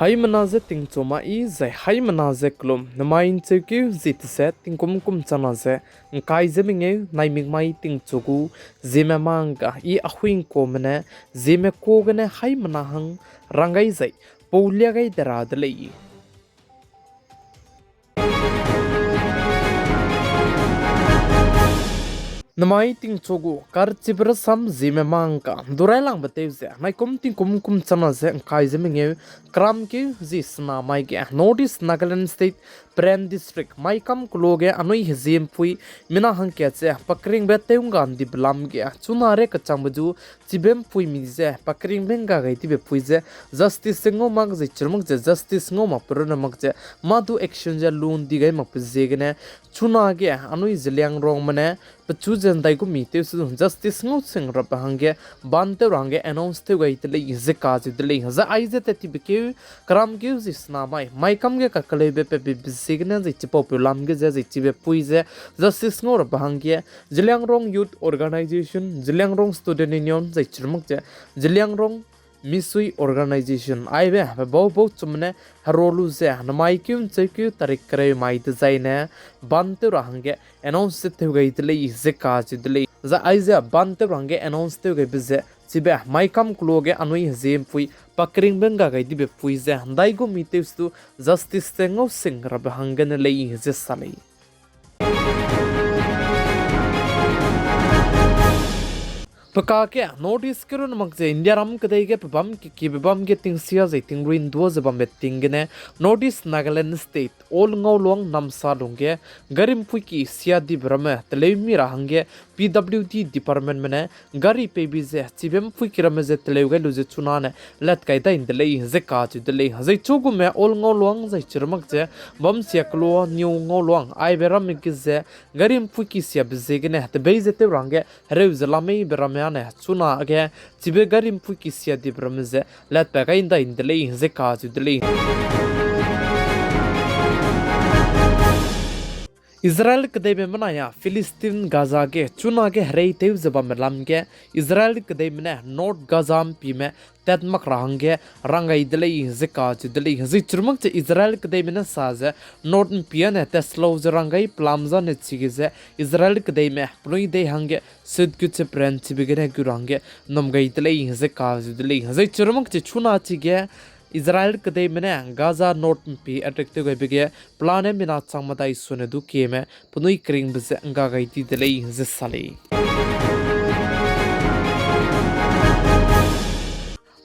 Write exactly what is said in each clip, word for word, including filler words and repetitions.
Haimena ze tingchu ma i, zai haimena ze kelum, nemai ’ncheukeu zi tese tingkum kum chana ze, ’ngkai ze mengeu, naimik mai tingchu gu, Zeme mangka i ahui ’ngkuame ne, Zeme ku gene haimena hang, rang gai zai, pau lia gai de ra de lei. Nemai tingchu gu, karchibe rasam Zeme mangka, ’ndu railangbe tew ze, naikum tingkum kum chana ze ’ngkai ze mengeu, keramkeu zi sena mai ge, North East Nagaland State, Peren District, Maikam keloa ge anui hezie ’mpui, mina hangkat ze, pakringbe tew ’ngga ’ndibe lam ge, chuna re kachangbe du, chibe ’mpuimi ze, pakringbe ’ngga gai dibe pui ze, justice ze ngau mak zai chirmak ze, justice ngau mak perune mak ze, mâ du action ze lu ’ndi gai makbe ziegene, chuna ge, anui Zeliangrongme ne, pechu ze ’ndaigum mi tew se du, justice ngau sing rabe hangge, ban tew ra hangge announce tew gai de lei, ze kacheu de lei, zai aize tat tibe keu, keramkeu zi sena mai, Maikam ge kakeleube pebe ziegene zai chipaupeu lam ge ze zai chibe pui ze, justice ngau rabe hangge, Zeliangrong Youth Organization, Zeliangrong Student Union, zai chirmak ze, Zeliangrong Misui Organization, aibe, pe bau bau chumne, hero lu ze, nemai keu ’ncheukeu tarik kereu mai dezaine, ban tew ra hangge, announce tew gai de lei, ze kacheu de lei. Zai aize ban tew ra hangge announce tew gaibe ze, chibe, Maikam keloa ge anui hezie ’mpui, pakringbe ’ngga gai dibe pui ze, ’ndaigum mi tew se du, justice ze ngau sing rabe hanggene lei, ze sa lei. Pekage, North East ge run mak ze Indiaram kedei ge pebâm kekiebe bâm ge tingsia zai tingrui ’ndua ze bambe ting gene, North East Nagaland State, Old Ngaoluang Namsa lungge, gari ’mpuiki sia dibe ramme teleu mi ra hangge, P W D departmentme ne, gari peibi ze, chibe ’mpuiki ramme ze teleu gai lu ze chunane, lat kai dai ’nde lei, ze kacheu de lei. Zai chugume Old Ngaoluang zai chirmak ze, bamsia keloa New Ngaoluang, aibe ramme ge ze, gari ’mpuiki siabe ziegene, tebei ze tew ra hangge, hereu ze lameibe ramme âne, chunage, chibe gari ’mpuiki sia dibe ramme ze, latpa gai ’ndai ’nde lei, ze kacheu de lei. Israel kedeime menai a Philistine Gaza ge chunage hereitew ze bamme lam ge, Israel kedeime ne North Gaza ’mpime tat mak ra hangge rang gai de lei, ze kacheu de lei. Zai chirmak ze Israel kedeime ne sa ze North ’mpi âne tatselau ze rang gai pelam zane chige ze Israel kedeime penui dei hangge sut gut ze peranchibe gene gu ra hangge ’nnum gai de lei, ze kacheu de lei. Zai chirmak ze chuna chige Israel kedeime ne Gaza North ’mpi attack tew gaibe ge pelane mina chang medai sune du kieme penui keringbe ze ’ngga gai di de lei, ze sa lei.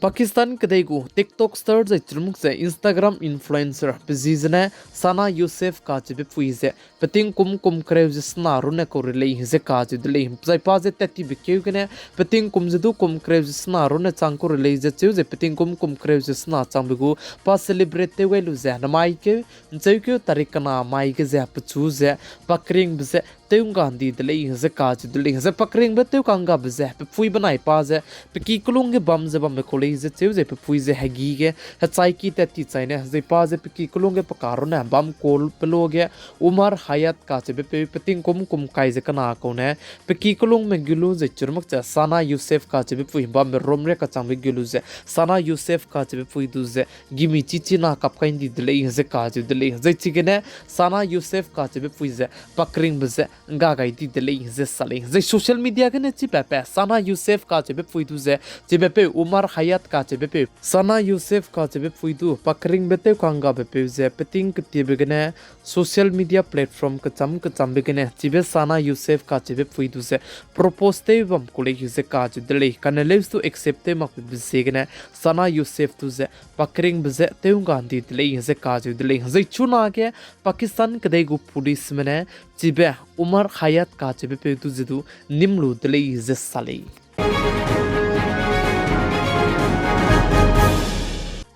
Pakistan kedei gu TikTok star zai chirmak ze Instagram influencer pe zi zene Sana Youssef kacheube pui ze peting kum kum kereu ze sena runne kau re lei, ze kacheu de lei. Zai pa ze tat tibe keu gene peting kum ze du kum kereu ze sena runne chang kau re lei ze cheu ze peting kum kum kereu ze sena changbe gu pa celebrate tew gai lu ze namai keu ’ncheukeu tarik kena mai ge ze pechu ze pa keringbe ze tew ’ngga ’ndi de lei, ze kacheu de lei. Zai pa keringbe tew ka'nggabe ze pe pui benai pa ze pe ki kelung ge bam ze bambe kau lei ze cheu ze pe pui ze hegî ge hechaiki tat ti chaine zai pa ze pe ki kelung ge pe ka runne bam kau pe lo ge Umar Hayat kacheube peu peting kum kum kai ze kena kau ne pe ki kelungme gu lu zai chirmak ze Sana Youssef kacheube pui bambe rum ria kachangbe gu lu ze Sana Youssef kacheube pui du ze gimi chichi na kap kai ’ndi de lei, ze kacheu de lei. Zai chigene Sana Youssef kacheube pui ze pa keringbe ze ’ngga gai di de lei, ze sa lei. Zai social media gene chipape Sana Youssef kacheube pui du ze chibe peu Umar Hayat kacheube peu Sana Youssef kacheube pui du pa keringbe tew ka'nggabe peu ze peting ketiebe gene social media platform kecham kechambe gene chibe Sana Youssef kacheube pui du ze propose tew bam ku lei, ze kacheu de lei. Kane leus du accept tew makbe ziegene Sana Youssef du ze pa keringbe ze tew ’ngga ’ndi de lei, ze kacheu de lei. Zai chunage Pakistan kedei gu policeme ne chibe Umar Hayat kacheube peu du ze du nîm lu de lei, ze sa lei.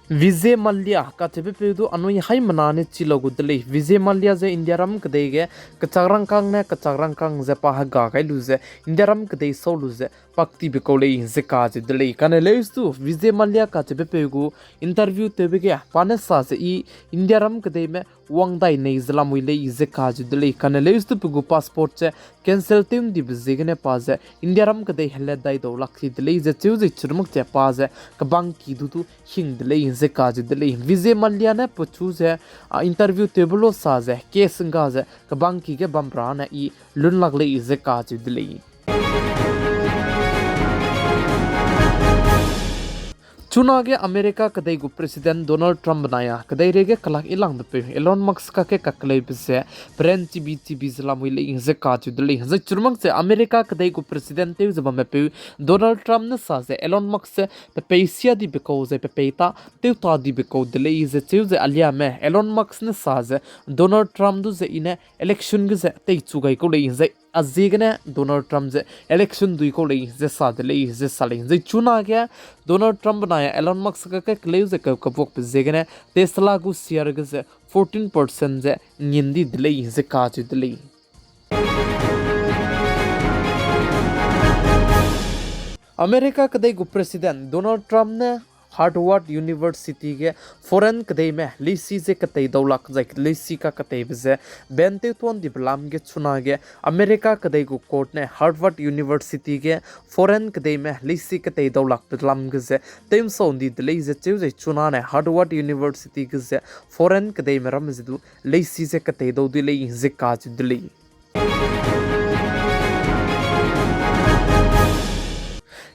Vijay Mallya kacheube peu du anui haimena ne chi lau gu de lei. Vijay Mallya ze Indiaram kedei ge kechak rangkâng ne kechak rangkâng ze pa hega gai lu ze Indiaram kedei sau lu ze pak tibe kau lei, ze kacheu de lei. Kane leus du Vijay Mallya kacheube peu gu interview tewbe ge pa ne sa ze I Indiaram kedeime wang dai nei ze lamui lei ze kacheu de lei. Kane leuse du pe gu passport ze cancel tew ndibe ziegene pa ze India ram kedei helat dai dau lak ti de lei ze cheu ze chirmak ze pa ze kebangki du du hing de lei ze kacheu de lei. Vijay Mallya ne pechu ze, a, interview tewbe lo sa ze case ngga ze kebangki ge bam ra ne i lun lak lei ze kacheu de lei. Chunage America kedei gu President Donald Trump benai a kedeirei ge kelak ilangdepeu Elon Musk kakge kakleube ze peranchibi chibi ze lamui lei ze kacheu de lei. Zai chirmak ze America kedei gu President tew ze bambepeu Donald Trump ne sa ze Elon Musk ze pe pei sia dibe kau zai pe pei ta tew ta dibe kau de lei ze cheu ze aliame Elon Musk ne sa ze Donald Trump du ze i ne election ge ze teichu gai kau lei zai aziegene Donald Trump ze election dui kau lei ze sa de lei ze sa lei. Zai chunage Donald Trump benai a Elon Musk kakge keleu ze kau kabuakbe ziegene Tesla gu share ge ze fourteen percent ze ngin di de lei ze kacheu de lei. America kedei gu President Donald Trump ne Harvard University ge foreign kedeime leisi ze ketei dau lak zai leisi kaketeibe ze ban tew tuan dibe lam ge chunage America kedei gu court ne Harvard University ge foreign kedeime leisi ketei dau lakbe lam ge ze tew'nsau ndi de lei ze cheu zai chunane Harvard University ge ze foreign kedeime ramme ze du leisi ze ketei dau di lei ze kacheu de lei.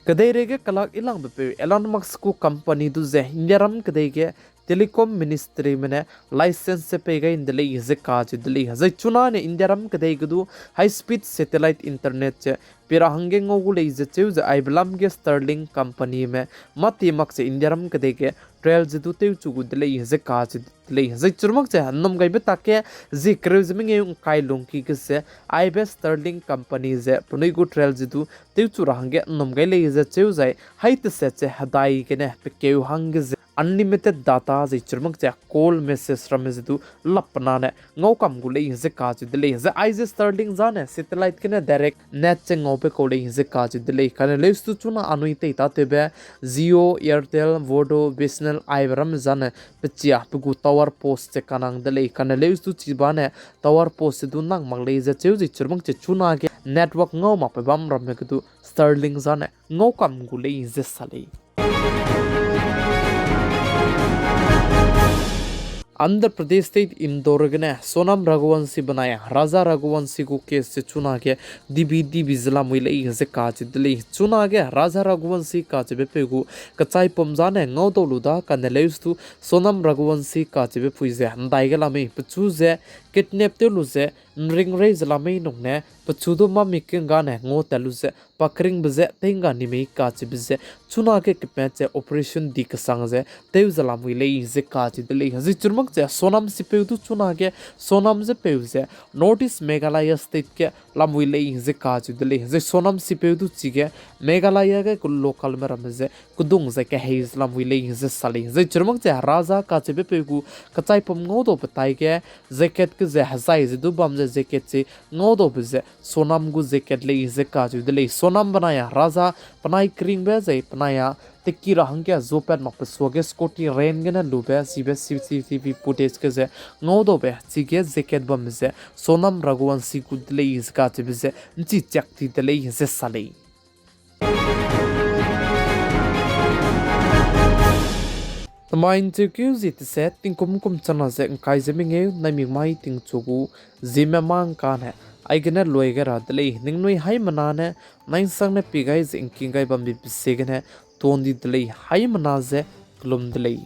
Kedeirei ge kelak ilangbe peu Elon Musk gu company du ze India ram kedei ge telecom ministryme ne license ze pei gai nde lei ze kacheu de lei. Zai chunane India ram kedei ge du high speed satellite internet ze pie ra hangge ngau gu lei ze cheu ze aibe lam ge Starlink companyme mâ ti mak ze India ram kedei ge trial ze du tewchu gu de lei ze kacheu de lei. Zai chirmak ze nnum gaibe tak ge zie kereu ze mengeu ngkai lungki ge ze aibe Starlink company ze penui gu trial ze du tewchu ra hangge nnum gai lei ze cheu zai hai teset ze hedai gene pe keu hangge ze unlimited data zai chirmak ze call message ramme ze du lap pe nane ngau kam gu lei ze kacheu de lei. Zai aize Starlink zane satellite gene direct net ze ngaube kau lei ze kacheu de lei. Kane leuse du chuna anui tei tatewbe Jio, Airtel, Vodoo, BSNL aibe ramme zane pechia pe gu tower post ze kanang de lei. Kane leuse du chibane tower post ze du nang mak lei ze cheu zai chirmak ze chunage network ngau makbe bam ramme ge du Starlink zane ngau kam gu lei ze sa lei. Andhra Pradesh State Indore gene Sonam Raghuvanshi benai Raja Raghuvanshi gu case ze chunage dibi dibi ze lamui lei ze kacheu de lei. Chunage Raja Raghuvanshi kacheube peu gu kechaipum zane ngaudau lu da kane leuse du Sonam Raghuvanshi kacheube pui ze ndai ge lamei pechu ze kidnap tew lu ze nringrei ze lamei nung ne pechu du mâ mik kengga ne ngau tat lu ze pa keringbe ze teingga ni mei kacheube ze chunage kepat ze operation di kesang ze tew ze lamui lei ze kacheu de lei. Zai chirmak ze Sonam sipeu du chunage Sonam ze peu ze North East Meghalaya State ge lamui lei ze kacheu de lei. Zai Sonam sipeu du chige Meghalaya ge gu localme ramme ze kedung ze kehei ze lamui lei ze sa lei. Zai chirmak ze Raja kacheube peu gu kechaipum ngaudaube taige jacket ge ze hezai ze du bam ze jacket ze ngaudaube ze Sonam gu jacket lei ze kacheu de lei. Sonam benai a Raja penai keringbe zai penai a teki ra hangge zuapat makbe suage scooty rent gene lube chibe C C T V footage ge ze ngaudaube chige jacket bambe ze Sonam Raghuvanshi gu de lei ze kacheube ze nchi chiak ti de lei ze sa lei. Tamai ncheukeu zi teset tingkum kum chana ze ngkai ze mengeu naimik mai tingchu gu ziemme mâ ngkane aigene lui gai ra de lei. Ningnui haimena ne nainsang ne pie gai ze ngking gai bambe pe ziegene tuan di de lei. Haimena ze kelum de lei.